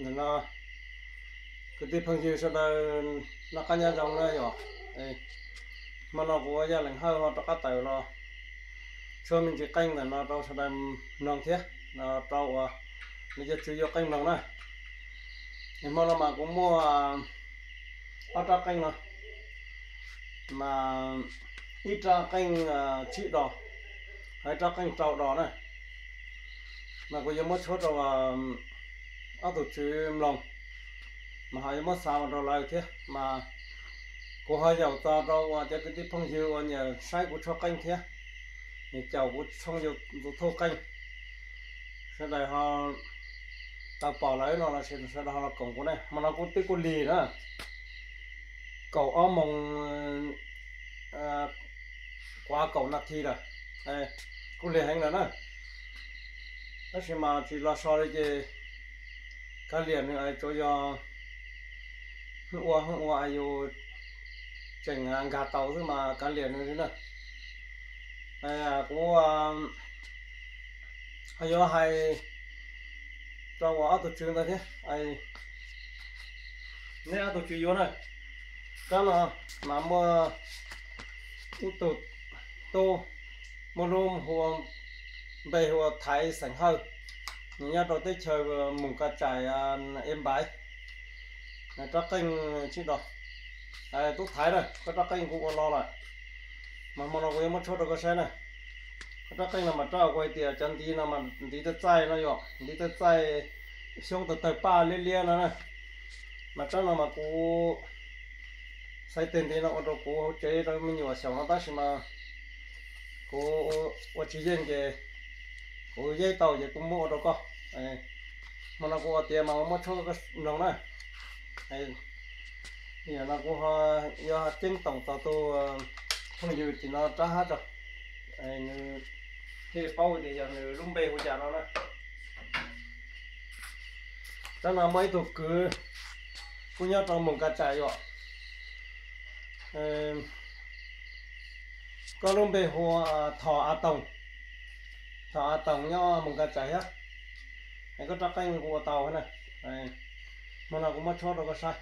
Ntawm no kwv tij phooj ywg sawv daws noj qab nyob zoo na yom. Hmo no kuv ua Yaj Leem Hawj ho rov qab tawm los tshuab me ntsis qeej ntawm no rau sawv daws mloog thiab, rau uas nws cov tswv yuav qeej mloog na. Hmo no mas kuv muaj ob rab qeej no, mas ib rab qeej tsib dos, ho ib rab qeej rau dos na. Mas kuv yuav muab tshuab rau ob tug tswv mloog, mas ho yuav muab xa mus rau lawv thiab. Mas kuv ho yaum txog rau uas cov kwv tij phooj ywg uas nyiam saib kuv tshuab qeej thiab, nyiam caum kuv tshooj YouTube qeej, sawv daws ho tau pom lawm no los sis sawv daws ho los koom kuv ne. Hmo no kuv twb kuj lig na, kaum ob moos quav kaum nas this lawm, kuj lig heev lawm na. Tab sis mas tsis los so li ces kav liam nws, tsuas yog ua ua yus tseem nkag tau xwb mas kav liam nws li na. Kuv ho yuav hais rau uas ob tug tswv ntawd thiab, neb ob tug tswv yuav na. Rab no mas muaj ib tug tub muaj lub hu, npe hu ua Thaiv xeem Hawj, nws nyob rau teb chaws Moos Kas Tsaim, Ev Npaiv. Rab qeej tsib dos. Tub Thaiv na, koj rab qeej kuv ua los lawm, mas hmo no kuv yuav muab tshuab rau koj saib na. Koj rab qeej no mas rab uas kuv hais tias cov ntiv no mas ntiv tawg txaij no yom, ntiv tawg txaij, xyoob tawg tawg paj liab liab no na. Mas rab no mas kuv xaiv tes ntiv no ua rau kuv hauv tsev rau me nyuam xyaum no tab sis mas kuv ua tsis yeej ces kuv yeb tau ces kuv muab ua rau koj. Hmo no kuv ua tiav mas muab tshuab koj mloog na. Yam no kuv ho yuav ceeb toom txog tus phooj ywg tim no rab hab tso, nws thiaj paub tias yog nws lub npe hu cas no na. Rab no muaj ib tug kwv kuj nyob rau Moos Kas Tsaim yom. Koj lub npe hu ua Thom A Toom, Thom A Toom nyob Moos Kas Tsaim thiab. Es koj rab qeej kuv ua tau na. Hmo no kuv muab tshuab rau koj saib.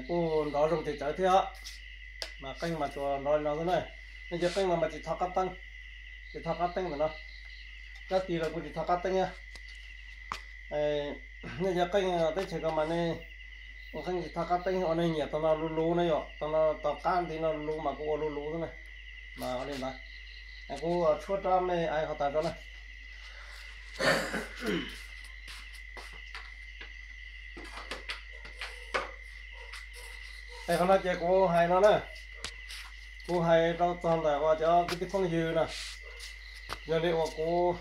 Kuj nrov zoo tes tsawv thiab, mas qeej mas tsuas nrov li no xwb na. Nej cov qeej no mas tsis thov qab teeb, tsis thov qab teeb ntawm no. Rab tis los kuv tsis thov qab teeb thiab. Nej cov qeej teb chaws ko mas nej ua qeej tsis thov qab teeb, ua nej nyiam tau no luv luv na yom, tau no tau qab ntiv no luv mas kuv ua luv luv xwb na. Mas ua li ntawd, kuv tshuab rab me ais qhov tas rau na. Es qhov no ces kuv hais no na, kuv hais rau txog ntawm uas cov kwv tij phooj ywg na, yog li uas kuv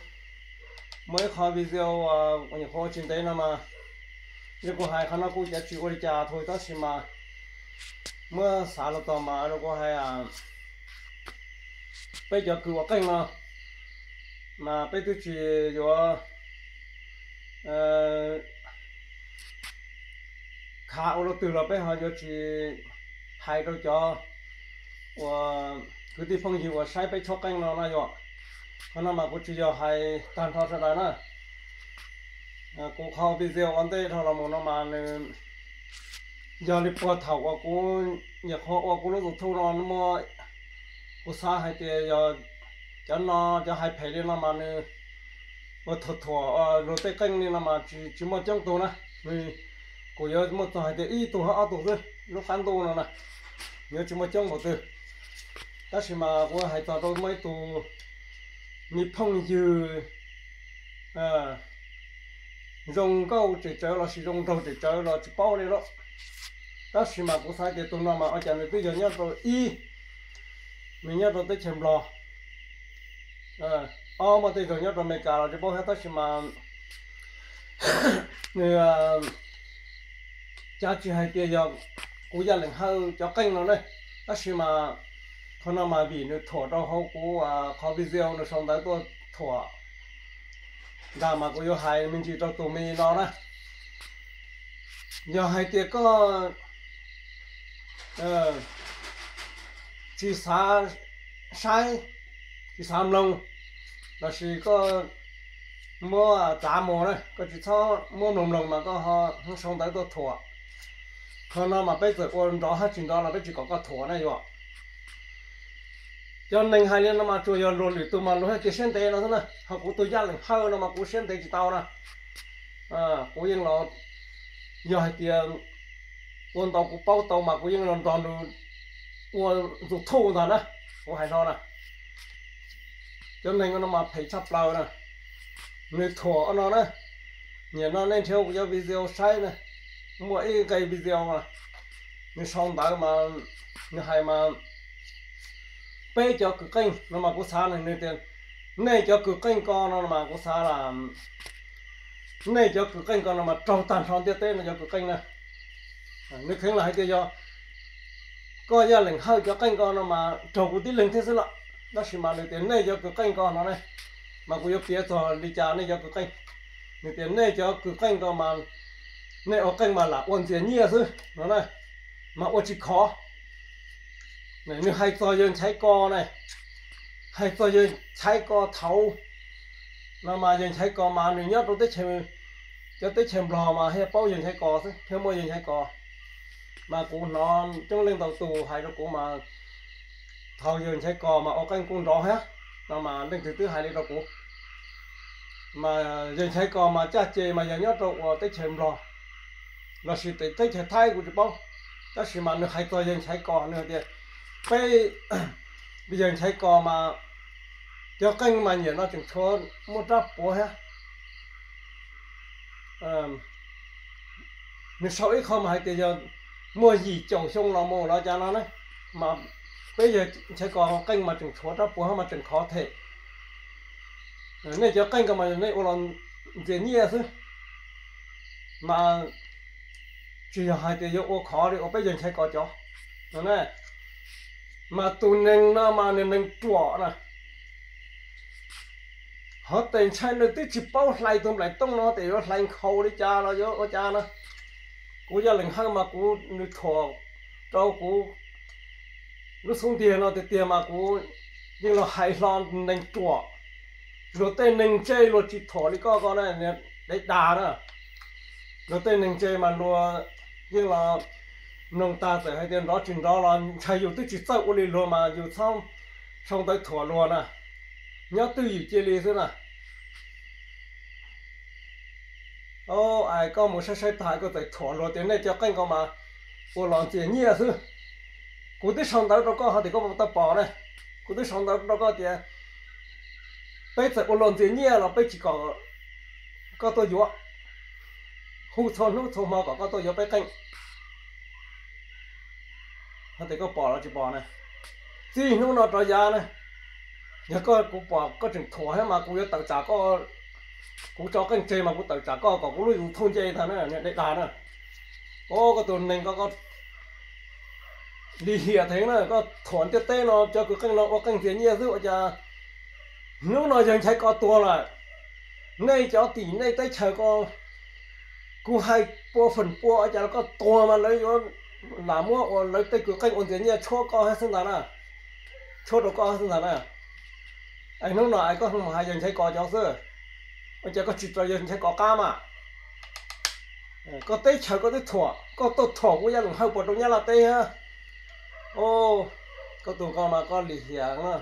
muaj ib qho video uas nyuam qhuav ua tsis ntev no mas, yog kuv hais qhov no kuj cav tsis ua li cas thaum tab sis mas muab xav los txog mas kuv hais, peb cov kws ua qeej no mas peb twb tsis yuav khav ua luaj twg los peb ho yuav tsis hais rau cov uas kwv tij phooj ywg uas saib peb tshuab qeej no na yom. Qhov no mas kuv tsis yog hais tag nrho sawv daws na. Kuv qhov video ua ntej dhau los mus no mas nws yog li puag thaum uas kuv nyuam qhuav ua kuv lub YouTube no muaj, kuv xav hais tias yog cov no cov hais phem li no mas nws ua thuam thuam luag tej qeej li no mas tsis muaj coob tug na. Kuv yuav muaj txog hais tias ib tug ho ob tug xwb lub qab ntuj no na, yuav tsis muaj coob npaum twg. Tab sis mas kuv hais txog rau muaj ib tug me phooj ywg zoo nkauj tseem tsawv los sis zoo nraug tseem tsawv los tsis paub li lauj. Tab sis mas kuv xav tias tus no mas ua cas nws twb yog nyob rau ib, nws nyob rau teb chaws Nplog, ob muaj tej zaug nyob rau Amelikas los tsis paub thiab tab sis mas nws, cav tsis hais tias yog kuv Yaj Leem Hawj cov qeej no ne, tab sis mas qhov no mas vim nws thuam rau hauv kuv qhov video nws sau ntawv tuaj thuam ntag mas kuv yuav hais me ntsis rau tus me no na. Yog hais tias koj tsis xav saib, tsis xav mloog, los sis koj muab txav mus na, koj tsis txhob muab mloog mloog mas koj ho sau ntawv tuaj thuam. Qhov no mas peb txawm ua nrov hab tsis nrov los peb tsis kom koj thuam na yuav. Cov neeg hais li no mas tsuas yog luag lwm tus mas luag hais tias siab ntev no xwb na, ho kuv tus Yaj Leej Hawj no mas kuv siab ntev tsis tau na. Kuv yeej los, yog hais tias ua ntau kuv paub tau mas kuv yeej los nrog nws ua YouTube ntag na. Kuv hais no na, cov neeg no mas phem tshaj plaws na. Nws thuam no na, nim no nej nrhiav kuv cov video saib na, muaj ib nqe video mas nws sau ntawv mas nws hais mas peb cov kwv qeej no mas kuv xav nws tias nej cov kwv qeej ko no mas kuv xav las nej cov kwv qeej ko no mas raug tag nrho ntiaj teb no cov kwv qeej na. Nws kheev los hais tias yog koj Yaj Leej Hawj cov qeej ko no mas raug kuv tib leeg thiab xwb los, tab sis mas nws tias nej cov kwv qeej ko no ne, mas kuv yuav piav txog li cas nej cov kwv qeej. Nws tias nej cov kwv qeej ko mas nej ua qeej mas lam ua ntxias nyiaj xwb no na, mas ua tsis khov. Nws hais txog yawg Nchaiv Kos na, hais txog yawg Nchaiv Kos thaud no mas yawg Nchaiv Kos mas nws nyob rau teb chaws, cov teb chaws Nplog mas thiaj paub yawg Nchaiv Kos xwb, thiaj muaj yawg Nchaiv Kos. Mas kuv hnov coob leej ntau tus hais rau kuv mas thaum yawg Nchaiv Kos mas ua qeej kuj nrov thiab no mas leej twg twb hais li rau kuv. Mas yawg Nchaiv Kos mas caj ces mas yog nyob rau uas teb chaws Nplog lossis teb chaws Thaib kuv tsis paub, tab sis mas nws hais txog yawg Nchaiv Kos nws hais tias peb yawg Nchaiv Kos mas cov qeej mas nim no tseem tshuav muaj rab puav thiab. Nws sau ib qho mas hais tias yog muaj yim caum xyoo los mus los cas no na, mas peb yawg Nchaiv Kos qeej mas tseem tshuav rab puav mas tseem khov them. Nej cov qeej ko mas nej ua los ntxias nyiaj xwb, mas tsis yog hais tias yuav ua khov li ua peb yawg Nchaiv Kos cov no na. Mas tus neeg no mas nws neeg ruam na. Hov tes ntshai nws twb tsis paub hlais tus nplaim tooj no tes yuav hlais nkhaus li cas los yuav ua cas na. Kuv Yaj Leej Hawj mas kuv, nws thuam rau kuv lub xub ntiag no tiag tiag mas kuv yeej los hais hlo neeg ruam. Luag tej neeg ntse luag tsis thuam li koj ko na, dev dag na. Luag tej neeg ntse mas luag yeej los mloog tag txawm hais tias nrov tsis nrov los ntshai yus twb tsis txawj ua li luag mas yus txhob sau ntawv thuam luag na. Nyob twj ywm cia li xwb na. Ais koj mus saib saib tag koj txawm thuam luag tias nej cov qeej ko mas ua los ntxias nyiaj xwb. Kuv twb sau ntawv rau koj ho tias koj tau pom ne. Kuv twb sau ntawv rau koj tias peb txawm ua los ntxias nyiaj los peb tsis kom koj tuaj yuav, hu txhua hnub txhua hmo kom koj tuaj yuav peb qeej. Ho tias koj pom los tsis pom na. Txij hnub no rov yav na, yog koj, kuv pom koj tseem thuam thiab mas kuv yuav tawm tsam koj. Kuv tso qeej tseg mas kuv tawm tsam koj kom kuv lub YouTube nce ntag na, niag dev dag na. Koj tus neeg ko, koj lim hiam heev na, koj thuam ntiaj teb no cov kwv qeej no ua qeej ntxias nyiaj xwb ua cas hnub no yawg Nchaiv Kos tuag lawm, nej cov tim nej teb chaws ko, kuv hais pua feem pua ua cas los koj tuag mas lawv yuav lam muab ua lawv tej kwv qeej ua ntxias nyiaj tshuab koj thiab xwb ntag na. Tshuab rau koj xwb ntag na. Es hnub no es koj mus hais yawg Nchaiv Kos cov xwb, ua cas koj tsis rau yawg Nchaiv Kos qab mas? Koj teb chaws koj twb thuam, koj tuaj thuam kuv Yaj Leej Hawj puas rau Nyab Laj teb thiab? Koj tus ko mas koj lim hiam na.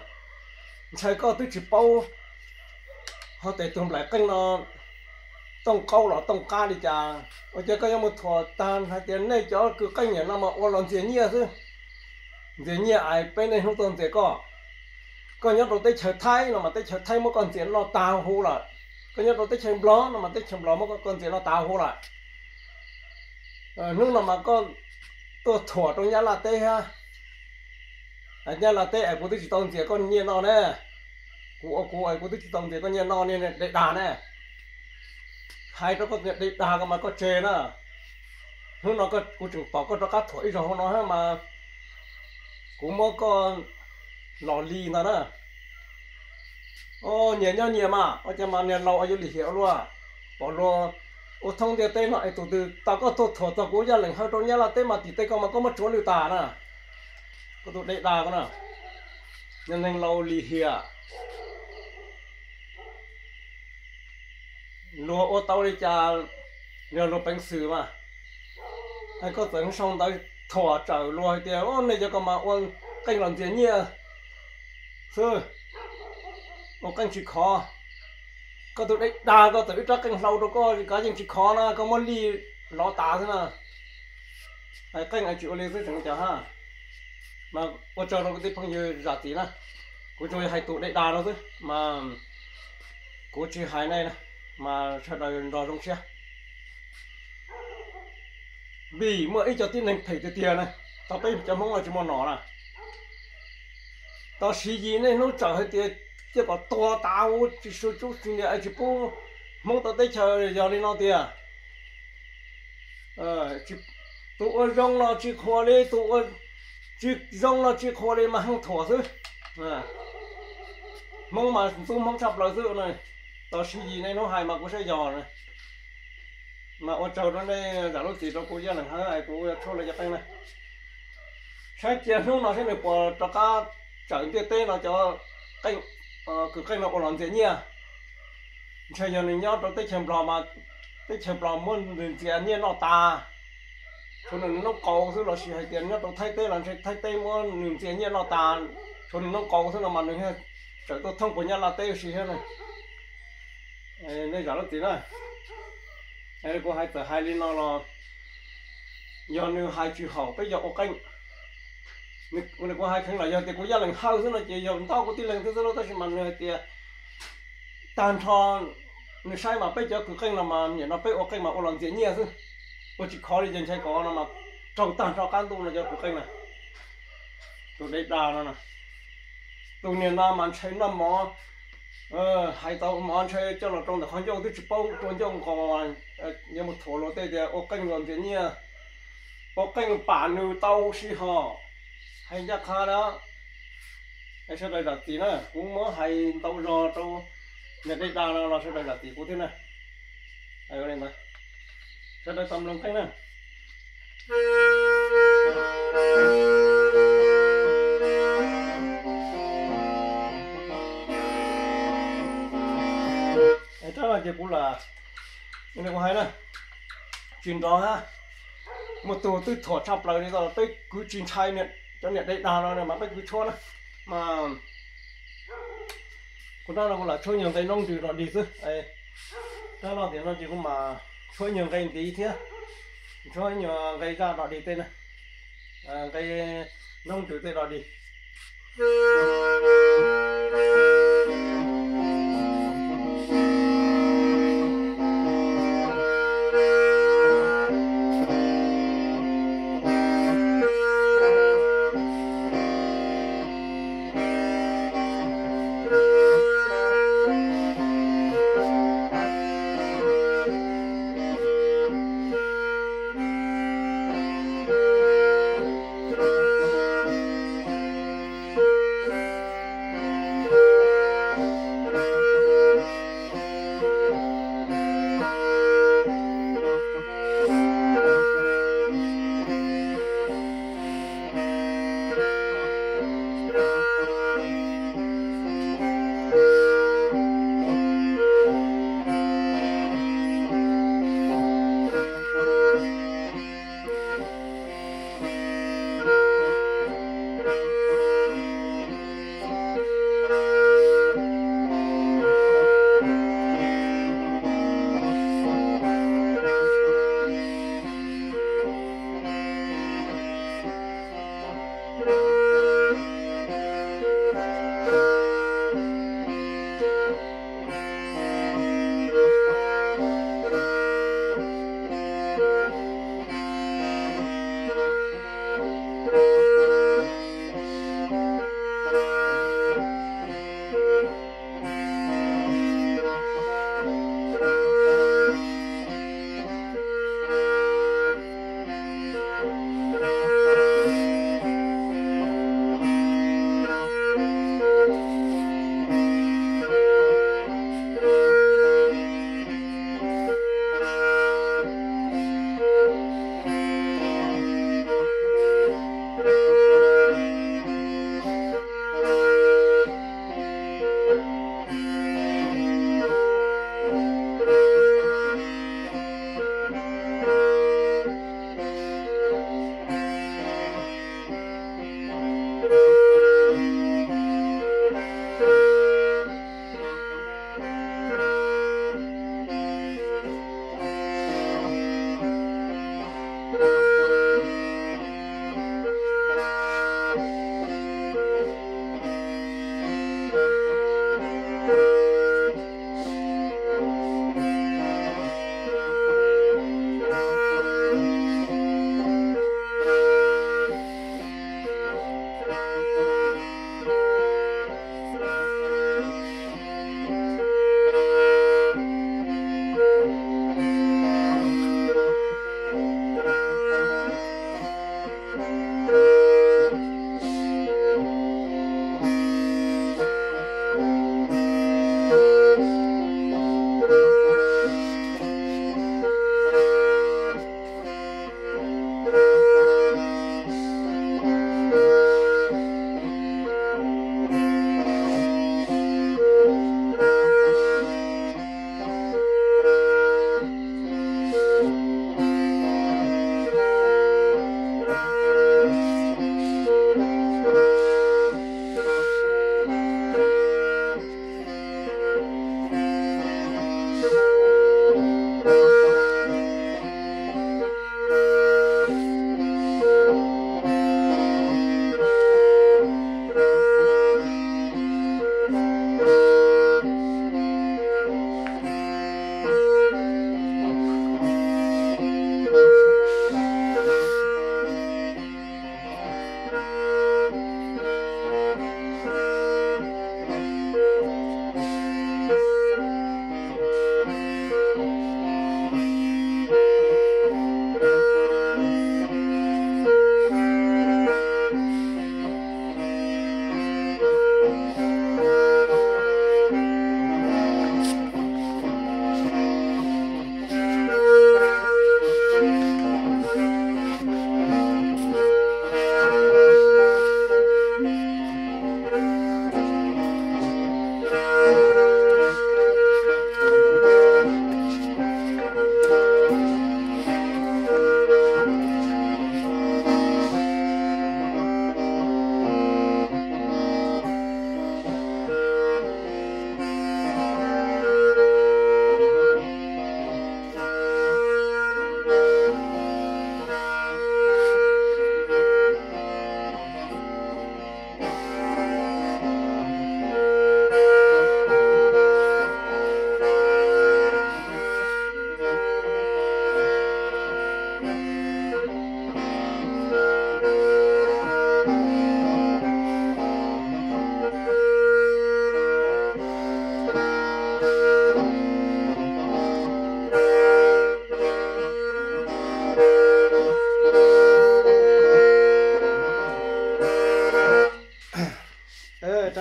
Ntshai koj twb tsis paub hov tes tus nplaim qeej no tooj qaub los tooj qab li cas, ua cas koj yuav mus thuam tag hais tias nej cov kwv qeej niam no mas ua los ntxias nyiaj xwb. Ntxias nyiaj es peb niaj hnub tuaj ntxias koj. Koj nyob rau teb chaws Thaib no mas teb chaws Thaib muab koj ntxias noj tas huv lawm. Koj nyob rau teb chaws Nplog no mas teb chaws Nplog muab koj ntxias noj tas huv lawm. Hnub no mas koj tuaj thuam rau Nyab Laj teb thiab. Nyab Laj teb es kuv twb tsis tau ntxias koj nyiaj noj ne. Kuv ua kuv es kuv twb tsis tau ntxias koj nyiaj noj ne, dev dag ne. Hais rau koj tias dev dag ko mas koj tseg na. Hnub no kuv tseem pom koj rov qab thuam ib zaug hauv no thiab mas kuv muab koj los li ntag na. Nyias nyob nyias mas ua cas mas niag laus yuav lim hiam ua luaj. Pom luag ua thoob ntiaj teb no es tus twg tau koj tuaj thuam txog kuv Yaj Leej Hawj rau Nyab Laj teb mas tim tej ko mas koj muab tsuav lwj tas na. Koj tus dev dag ko na, niag neeg laus lim hiam. luag ua tau li cas yog luag peev xwm mas. Koj txawm sau ntawv thuam tsawm luag hais tias nej cov ko mas ua qeej los ntxias nyiaj xwb, ua qeej tsis khov. Koj tus dej dag koj txawm wb rab qeej hlau rau koj kav yeej tsis khov na, koj muab lij lov tas xwb na. Hais qeej es tsis ua li xwb tseem cas ha. Mas ua tsaug rau kwv tij phooj ywg zam txim na, kuv tsuas hais tus dej dag no xwb mas kuv tsis hais nej na, mas sawv daws nrog zoo siab. Vim muaj ib co tib neeg phem tiag tiag na, tau peb cov Hmoob no tsis muaj nom na. Tau siv yim niaj hnub tsawm hais tias cia kom tuag tas ua tsis su cub tsis niam es tsis pub Hmoob tau teb chaws yog li no tiag. Tus ua zoo los tsis qhuas li, tus ua tsis zoo los tsis qhuas li mas heej thuam xwb. Hmoob mas ntxub Hmoob tshaj plaws xwb. Tau siv yim niaj hnub hais mas kuv saib yog na. Mas ua tsaug rau nej zam lub txim rau kuv Yaj Leej Hawj es kuv tshuab lawv cov qeej na. Saib cia hnub no saib nws puas rov qab tsawm ntiaj teb no cov qeej, kwv qeej no ua los ntxias nyiaj. Ntshe yog nws nyob rau teb chaws Nplog mas teb chaws Nplog muab nws ntxias nyiaj noj tas, tshuav nws noob qau xwb, los sis hais tias nyob rau Thaib teb los ntshe Thaib teb muab nws ntxias nyiaj noj tas, tshuav nws noob qau xwb no mas nws tsawm tuaj thoob puas Nyab Laj teb ua si thiab na. Nej zam lub txim na. Kuv hais txawm hais li no los yog nws hais tsis haum peb cov ua qeej. Kuv hais kheev los yog tias kuv Yaj Leej Hawj xwb no ces yog ntau kuv tib leeg thiab xwb lauj, tab sis mas nws hais tias tag nrho nws saib mas peb cov kwv qeej no mas nim no peb ua qeej mas ua los ntxias nyiaj xwb, ua tsis khov li ces ntshai kom no mas raug tag nrho qab ntuj no cov kwv qeej na. Tus dej dag no, tus niag no mas ntshai noj mov, hais tau mov ntshai coj los rau ntawm qhov ncauj twb tsis paub rua ncauj nqos, yuav mus thuam luag tej tias ua qeej los ntxias nyiaj, ua qeej pam nws tau huv si hos, hais ncaj qha na. Sawv daws zam txim na, kuv muab hais ntau zog rau niag dej dag no los sawv daws zam txim kuv thiab na. Sawv daws tau mloog qeej na. Rab no ces kuv lam, kuv hais na, tsis nrov hab, muaj tug twb thuam tshaj plaws li, peb kwv tsis ntshai cov niam dej dag no mas peb kwv tshuab na. Mas kuv rab no kuv lam tshuab nyuag nqe noob nrws dog dig xwb. Rab no tiam no ces kuv mam tshuab nyuag nqe ntiv thiab, tshuab nyuag nqe zaj dog dig tej na, nqe noob nrws tej dog dig.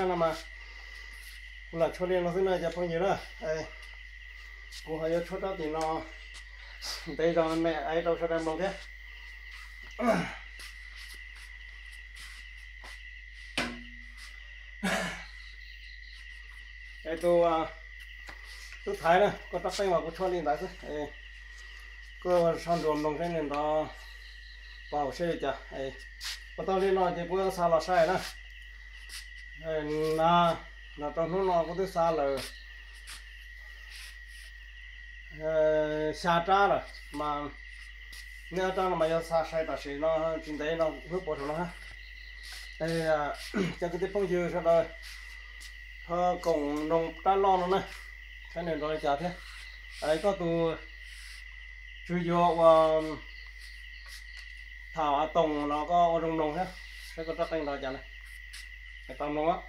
no mas kuv lam tshuab li no xwb na cov phooj ywg na. Kuv ho yuav tshuab rab tim no ntev zog me me rau sawv daws mloog thiab. Es tus tub thaiv na, koj rab qeej mas kuv tshuab li ntawd xwb. Koj sau nruas mloog saib nws nrov pom hauv siab li cas. Ua tau li no ces kuv xa los sai na. Na, los rau hnub no kuv twb xa lawm xya rab lawm mas, nej ob rab no mas yuav xa sai tam sim no tsis ntev no hnub puas saum no. Cov kwv tij phooj ywg sawv daws ho koom mloog rab loj no na, saib nws nrov li cas thiab. Koj tus tswv yuav ua tham a toos los koj ua zoo mloog thiab, saib koj rab qeej nrov cas na. Tau mloog.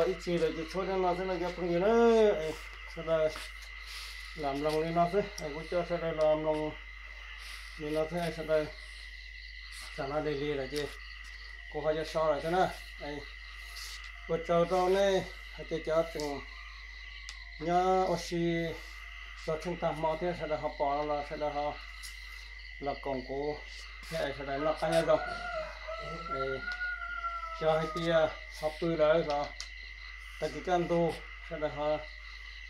Ib txhis lawm ces tshuab nyob no xwb no cov phooj ywg na. Sawv daws lam mloog li no xwb, kuv coj sawv daws los mloog li no xwb sawv daws. Tsam no lig lig lawm ces kuv ho yuav so lawm thiab na. Ua tsaug rau nej hais tias cov tseem nyob ua si txog tsheej tag hmo thiab sawv daws ho pom no los sawv daws ho los koom kuv thiab es sawv daws noj qab nyob zoo. Xyov hais tias ho pw lawm los tag kis kaj ntug sawv daws ho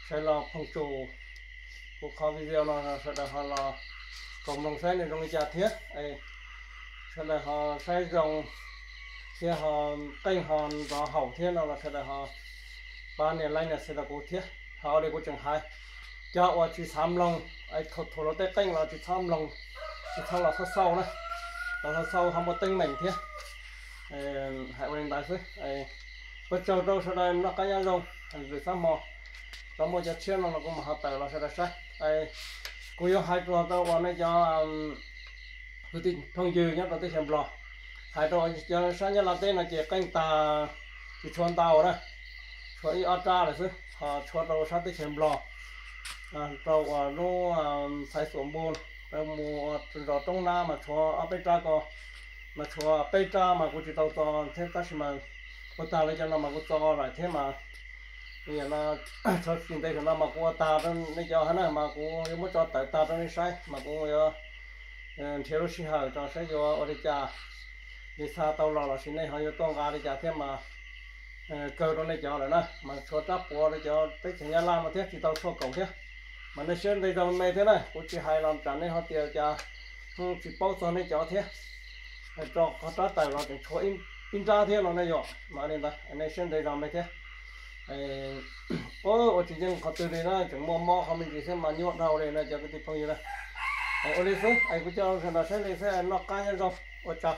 sawv los phooj tsum kuv qhov video no sawv daws ho los koom mloog saib nws zoo li cas thiab. Sawv daws ho saib zoo thiab ho qeej ho nrov haum thiab no los sawv daws ho pab nias like nias share rau kuv thiab. Ho ua li kuv tseem hais, cov uas tsis xav mloog, thaum lawv tej qeej los tsis txhob mloog, tsis txhob los xauj xauj na, los xauj xauj ho muaj teeb meem thiab. Hais ua li ntawd xwb. Ua tsaug rau sawv daws noj qab nyob zoo, lwm xab hmo tau muaj cov tshiab no los kuv mam ho tawm los sawv daws saib. Kuv yuav hais txog rau uas nej cov kwv tij phooj ywg nyob rau teb chaws Nplog, hais rau cov sab Nyab Laj teb no ces qeej tag tsis tshuav ntau na, tshuav ib ob rab lawm xwb, ho tshuav rau sab teb chaws Nplog, rau uas lub Xaiv Xuam Npus, rau mus zos Roob Nab mas tshuav ob peb rab ko, mas tshuav peb rab mas kuv tsis tau txo thiab tab sis mas ua tag li cov no mas kuv txo lawm thiab mas, no, txog tsis ntev saum no mas kuv ua tag rau nej cov hab na mas kuv yuav muab tso tawm tag rau nej saib mas kuv yuav nrhiav lub sij hawm rau saib yuav ua li cas, li xa tau los los sis nej ho yuav tuaj nqa li cas thiab mas kawg rau nej cov lawm na mas tshuav rab puav rau cov teb chaws Nyab Laj no thiab tsis tau tshuaj koom thiab. Mas nej siab ntev zog me thiab na, kuv tsis hais los tsam nej ho tias cas tsis paub txog nej cov thiab. Rau qhov rab tawm los tseem tshuav ib nrab thiab no ne yom, mas li ntawd nej siab ntev zog me thiab. Ua tsis yeej qhov twg li na, tseem muaj mob qhov me ntsis thiab mas nyuaj dhau li na cov kwv tij phooj ywg na. Ua li xwb es kuv coj sawv daws saib li xwb, noj qab nyob zoo, ua tsaug.